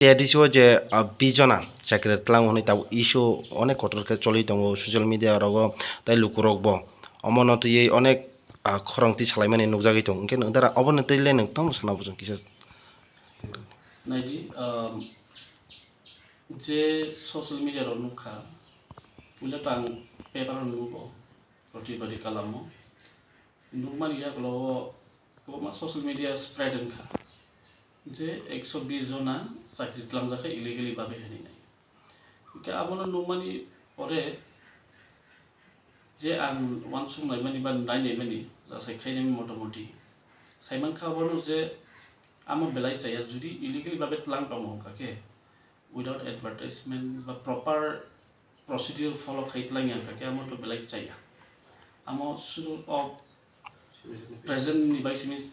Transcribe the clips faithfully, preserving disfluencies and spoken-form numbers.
T D C o je, ah, bijona chakri tlang hwnwi tabuk issue onek kotor khe choli tongo social media rogo tei lukurokbo omono twiwi onek, ah, khorang twi salaimani nukjagwi tongo. Hwnkhe nwng dara obono twi le nwng tamo sana buchung kisa? Naidi, um, je social media rok nukha, puila to ang paper o nugo, protibadi kalamo. Nukmani yagulo o kwbangma social media spread wngkha je ekso bis jona chakri tlangjak kha illegally babe hinwi nai. Hwnkhe abono nukmani pore je ang uansuk naimani ba nai naimani, jasai khai naimani motamoti, saimankha abono je amo belai chaya, jodi illegally babe tlang tongo wngkha khe, without advertisement ba proper procedure follow khai tlang ya kha khe, amo to belai chaya. Amo sudu o present ni bai simi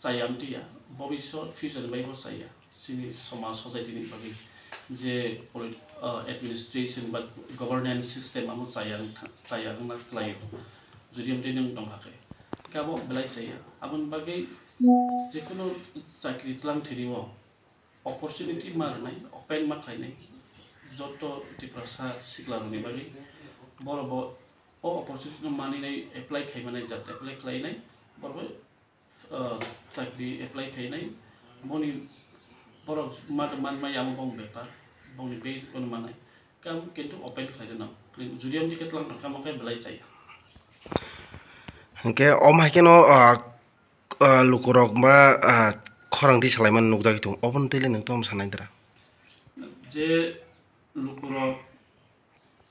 chaya amtwi ya, bobisot future ni bai bo chaya. Chini somaj society ni bagwi je polit-, ah, administration ba governance system amo chaya wng tha-, chaya wngna kwlaio. Jodi amtwi nwng tong kha khe, khe abo belai chaya. Aboni bagwi jekono chakri tlang thwini o opportunity ma rwnai, open ma khlainai joto Tiprasa siklarokni bagwi. Borok bo o opportunity no maninai apply khai manai jat apply khlainai, borok bo, ah, chakri apply khainai. Boni borok ma-, manmai amo bong bepar, bongni base bono manai. Kam kintu open khlai rwna. Jodi amtwi khe tlang tong khe amo khe belai chaya. Hwnkhe omo hai kheno, ah, ah, lukurok ba, ah, khorang twi salaimani nukjagwi tongo, obono twi le nwng tamo sanai dara? Je lukurok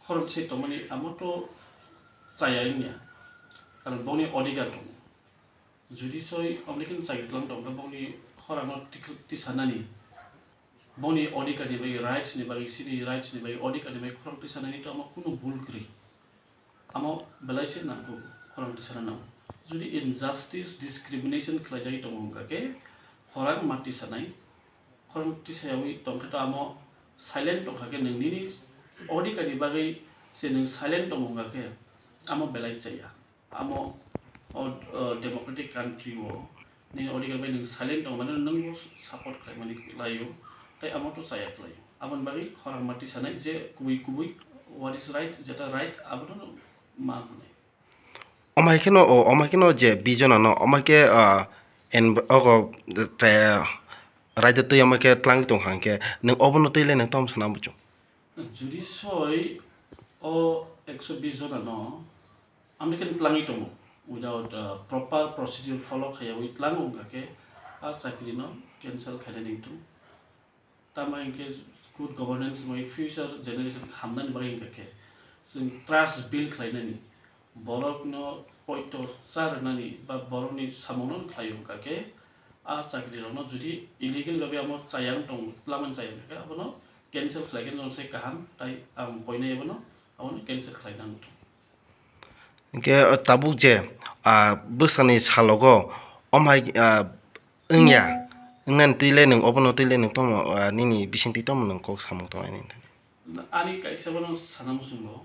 khorang twi tongmani amo to chaya wngya, karon bongni odhikar tongo. Jodi soi omni khe chakri tlang tongkha, bongni khorangno tik-, tisanani, bongni odhikar ni bagwi, rights ni bagwi, chini rights ni bagwi, odhikar ni bagwi khorang tisanani to amo kunu bul kwrwi. Amo belai se nangkuk, khorang tisana nango. Jodi injustice, discrimination khlaijagwi tongo wngkha khe, khorang ma tisanai, khorang tisayawi tongkhe to amo silent tongkha khe, nwng nini odhikar ni bagwi se nwng silent tongo wngkha khe, amo belai chaya. Amo o, o, democratic country o nini odhikar bai nwng silent tongmani nwng bo support khlaimani laio, tei amo to chaya khlaio. Aboni bagwi khorang ma tisanai je kubui kubui what is right, jeta right, abono ma hwnwi. Omo hai kheno, o, omo hai kheno je bijona no, omo hai khe, ah, en, ogo, te, raida twi omo hai khe tlang tong kha hwnkhe, nwng obono twi le nwng tamo sana buchung? Jodi soi o ekso bis jona no, amni khe twlangwi tongo, without, uh, proper procedure follow khaiyawi tlango wngkha khe, a chakri no cancel khainani wngthung. Tamo hinkhe good governance bai future generation hamnani bagwi wngkha khe, chwng trust build khlainani, borokno poito cha rwnani ba borokni samungno khlai wngkha khe, a chakri rokno jodi illegal babe amo chayang tong, twlamani chayang khe abono cancel khlai khe no se kaham, tai ang poinai abono, abono cancel khlai nang. Hingke, o tabuk je, ah, bwsani salogo omhai, ah, wngya, wngnani twi le nwng obono twi le nwng tongmo, ah, nini bisingtwi tongmo nwng kok samung tongnai nini thani? Ani kaisa bono sana muchungo.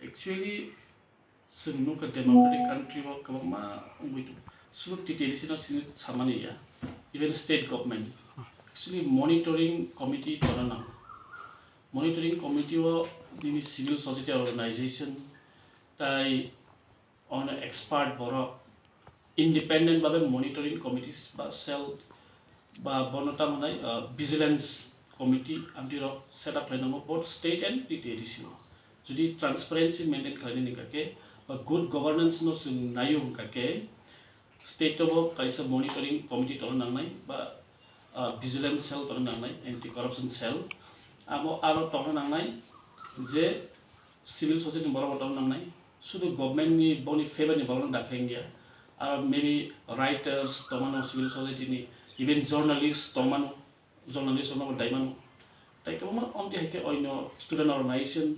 Actually, chwng nukha democratic country o kwbangma wngwi tongo. Sudu T T A D C no sini samani ya, even state government. Actually, monitoring committee tongna nango. Monitoring committee o nini civil society organization tai ono expert borok independent babe monitoring committees ba cell ba bono tamo hwnai, ah, vigilance committee amtwi rok set up khlai nango both state and T T A D C o. Jodi transparency maintain khlainani hwnkha khe ba good governance no chwng naio hwnkha khe state o bo kaisa monitoring committee tongna nangnai ba, ah, vigilance cell tongna nangnai, anti corruption cell. Abo aro tongna nangnai je civil society ni borok bo tongna nangnai, sudu government ni boni favor ni borok no dakha wngya. Aro maybe writers tongmano civil society ni, even journalist tongmano, journalist rokno bo daimano. Tai kwbangma omtwi hai khe oino student organization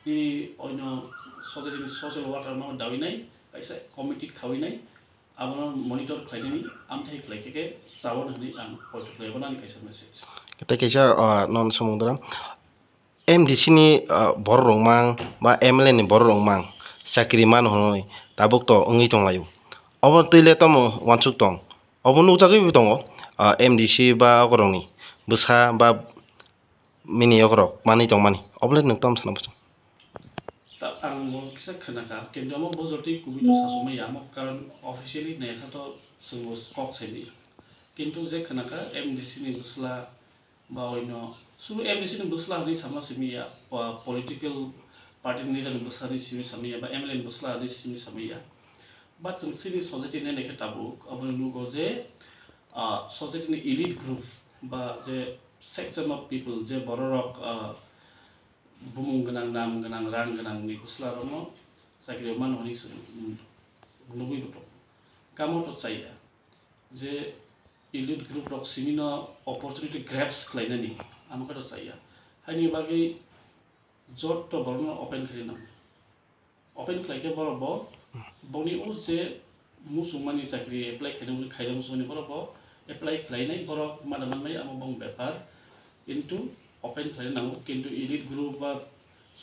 ni, oino society ni social worker rokno dawi nai, kaisa committee khawi nai, abono monitor khlainani amthai khlai khe khe chao hwnwi ang poito khlai, abono ani kaisa message. Tai kaisa, ah, non samung dora. M D C ni, ah, borok rok mang ba M L A ni borok rok mang chakri mano hwnwi tabuk to wngwi tong laio. Obo twi le tamo uansuk tong? Obo nukjagwi bo tongo, ah, M D C ba okorokni bwsa ba mini yokrok manwi tongmani, obo le nwng tamo sana bwswk? Ta ang bo kisa khwnaka, kintu amo bo jotoi kubui to sasumaya, amo karon officially naikha to chwngbo kok saimaya. Kintu je khwnaka M D C ni bwsla ba oino, suru M D C ni bwsla hinwi sama simiya, ba political party ni leader ni bwsla hinwi simi samiya, ba M L A ni bwsla hinwi simi samiya. But chwng chini society nai naikhe tabuk, aboni nugo je, ah, society ni elite group ba je section of people, je bororok, ah, bumung gwnang, nam gwnang, rang gwnang ni bwsla rokno chakri rw mano hinwi chwng nugwi bo tongo. Kamo to chaya je elite group rok simi no opportunity grabs khlainani, amo khe to chaya. Haini bagwi jotto borokno open khlai nango. Open khlai khe borok bo boni o je muchungmani chakri apply khaina muchung khaina muchungmani borok bo apply khlainai, borok mada manmai amo bong bepar. Kintu open khlaina nango, kintu elite group ba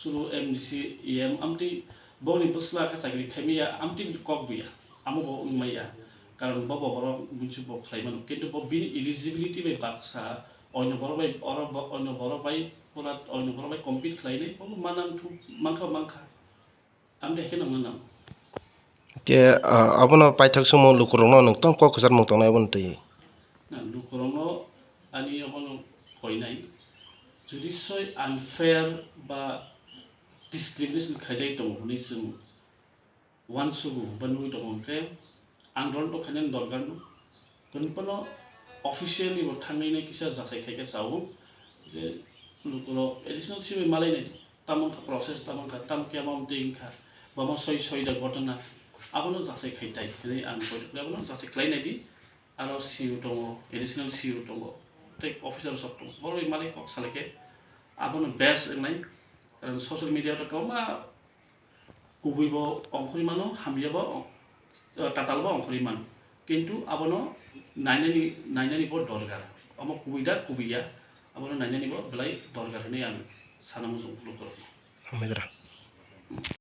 suru M D C, E M amtwi boni bwsla khe chakri khaimaya amtwi kok buya, amo bo wngmaya. Karon bo bo borok buisu bo khlai mano, kintu bo bini eligibility bai baksa oino borok bai, oro bo oino borok bai pura oino borok bai compete khlainai bo manang thuk mankha mankha. Ang de khe nangna nang. Ke, ah, abono paithak sumo lukurokno nwng tong kok kwcharmung tongnai abono twi. Na lukurokno ani abono koinai. Judi soi unfair ba discrimination khaijai tongo hwnwi chwng uansugo ba nugwi tongo hwnkhe ang rol to khainani dorkar no. Hwnphano officially bo thangwi nai kisa jachai khai khe chao je lukurok additional C O bai malai nai tamo wngkha process, tamo wngkha, tamo khe amo amtwi wngkha, bama soi soi da ghotona, abono jachai khai tai hinwi ang koi rwkle abono jachai khlai nai di. Aro C O tongo, additional C O tongo, tei officer sok tongo, borok bai malai kok salai khe abono best wngnai. Karon social media o to kwbangma kubui bo ongkhorwi mano, hamya bo ong-, eh, tatal bo ongkhorwi mano. Kintu abono nainani, nainani bo dorkar. Omo kubui da, kubui ya, abono nainani bo belai dorkar hinwi ang sana muchung lukurokno. Hambai dara.